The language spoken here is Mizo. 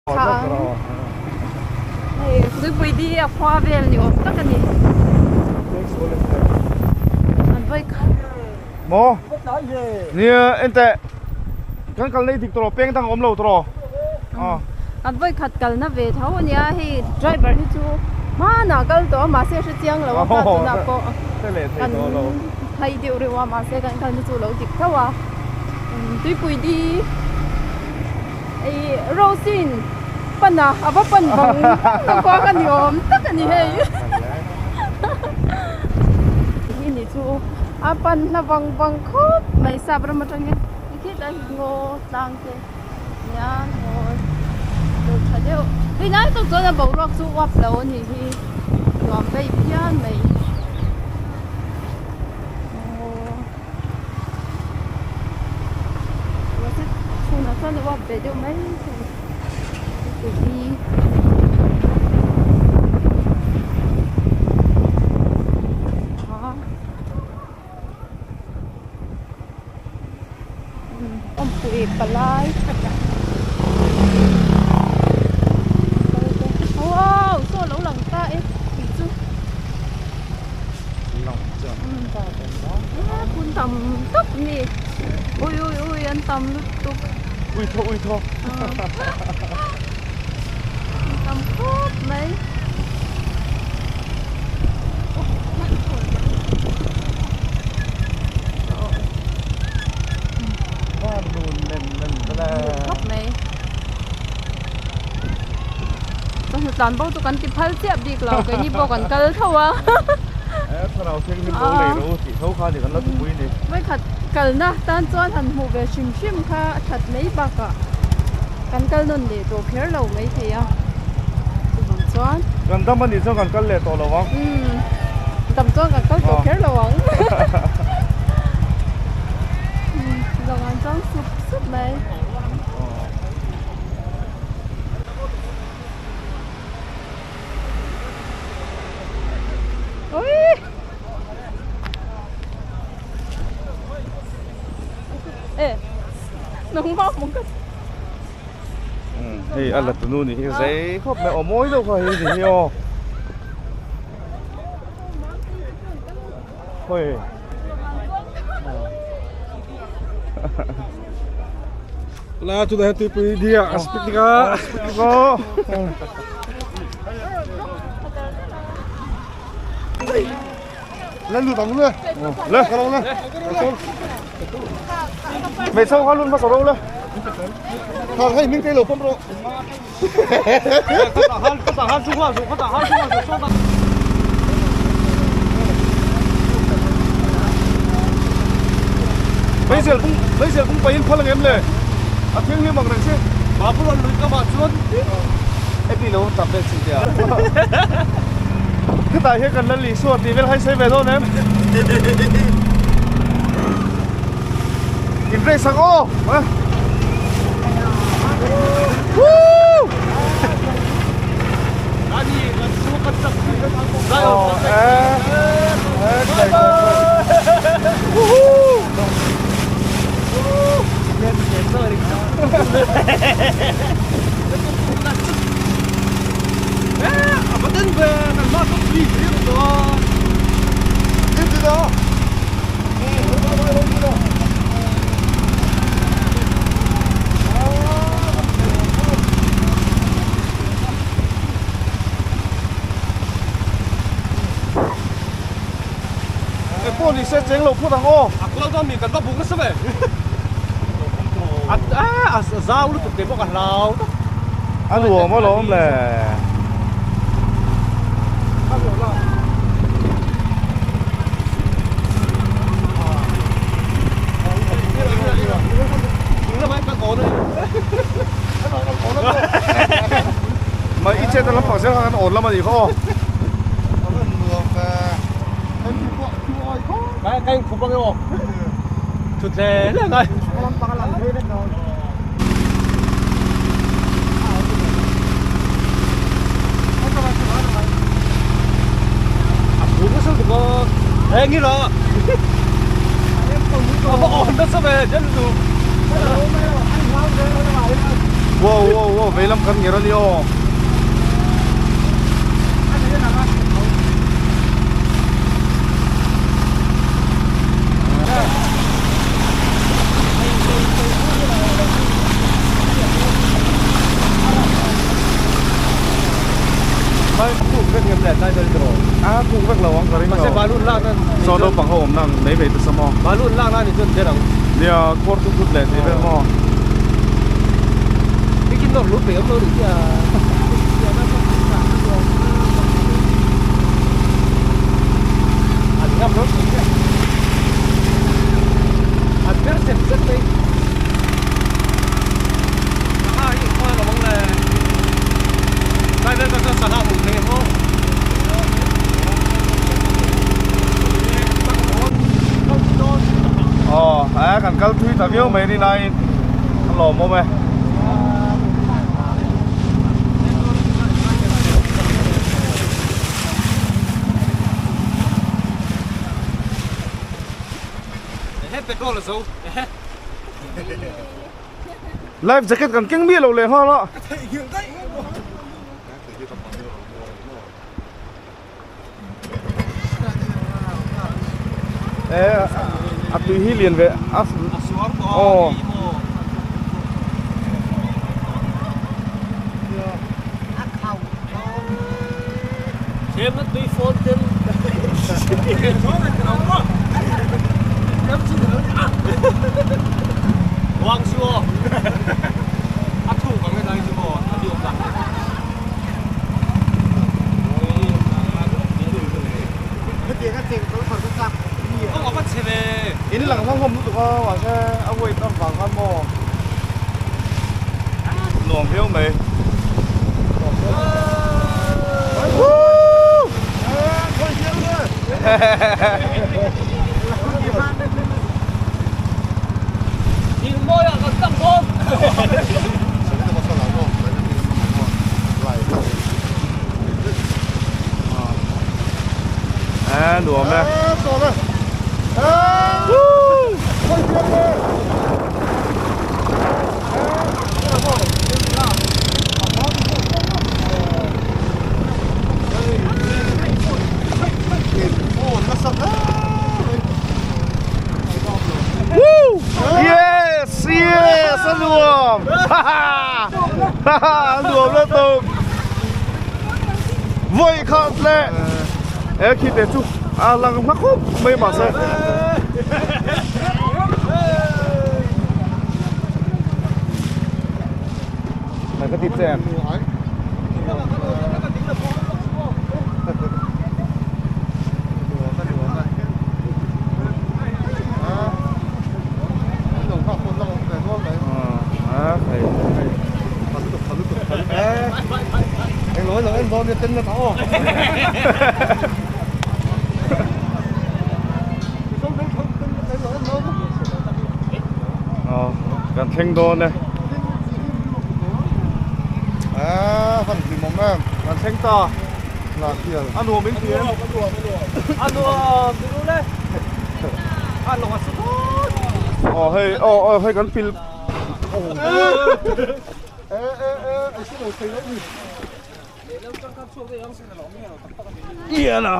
Hei tuipui di a khua vel ni awm tak a ni. An vawi khat. Maw? Nia enteh kan kal nei dik tawh peng dang a awm lo tawh. An vawi khat kalna ve tho a nia hei driver hi chu hmanah kal tawh a mahse a hre chiang lo a kha tunah pawh kan phei deuh reuh a mahse kan kalna chu a lo dik tho a tuipui di. Ih Rosin pan a a va pan vang vang kuak a ni awm tak a ni hei hi ni chu a pan hla vang vang khawp mai sap ram atangin khilai hi ngaw tlang te nia ngaw deuh tha deuh hei lai tak chuan a boruak chu uap lo a nih hi nuam vei phian mai. Chhunah chuan a uap ve deuh mai thei tui awmpui palai wow saw a lo lang ta e tui chu. Phun tam tak ni ui ui ui an tam lutuk ui thaw ui thaw an tam khawp mai khawp mai chawhnu tlan bo chu kan ti phal chiah bik lo keini pawh kan kal tho a. Thlarau thianghlim lo nei ro tih tho kha ni kan la thupui ni. Vawikhat kalna tan chuan han hmuh ve hrim hrim kha a that mai bakah kan kal nawn leh tawh kher lo mai thei a chuvang chuan. Kan dam anih chuan kan kal leh tawh lo ang. Umm dam chuan kan kal tawh kher lo ang. Umm lawngah chuan sup sup mai. Hei a la tunu ni hi zei khawp mai aw mawi deuh kha hei ni hi aw hawi La chu da tuipui dia a picnic a picnic aw Lên lụt bằng luôn. Lên. Lên lên. Mày sâu hoa luôn mà đâu lên. Thằng hay mình cái lỗ phong rồi. Bây giờ cũng bây giờ cũng phải phơi em lệ. À thiên nhiên bằng này chứ. Mà phơi lùi các bạn xuống. Em đi đâu tập lên xin tiền. Cái tài hết cần lên lì xua thì bên hay xây về thôi em. In race sang ô. Woo! Pawh ni se cheng lo phawt ang aw. A kual dawn mi kan va buk nasa ve. A a zau lutuk te bawk a hlau tak. A nuam alawm le. Mà ít chết nó lắm khoảng sẽ ăn ổn lắm mà gì không? Cái cái khúc bao nhiêu? Chút lẹ lẹ này. À, bố có sao được không? Ê, nghĩ là. À, ổn đó sao về, chân dù. Wow wow wow veilam kan nger a ni aw. A kuk vek lo ang ka ring lo. Saw naupang ho awmna ang nei ve ta sa maw. Nia khuar thut thut leh tih vel maw. Aw a kan kal thui ta viau mai rin aiin a lawmawm e. Life jacket kan keng miah lo leh nghal a. Eh a tui hi lian ve a aw. In lang hlauhawm lutuk a mahse a weight avang khan maw nuam viau mai. A nuam e. Yes! Yes! A nuam! Ha ha! A nuam lutuk! Vawi khat leh he khi te chu a lang hma khawp mai mahse. Này có thịt chèm. Kan thleng dawn e. Kan thleng ta. A nuam in ti em? A nuam ti ru le. A lawng a su dawn. Aw hei aw aw hei kan pil. Ian a.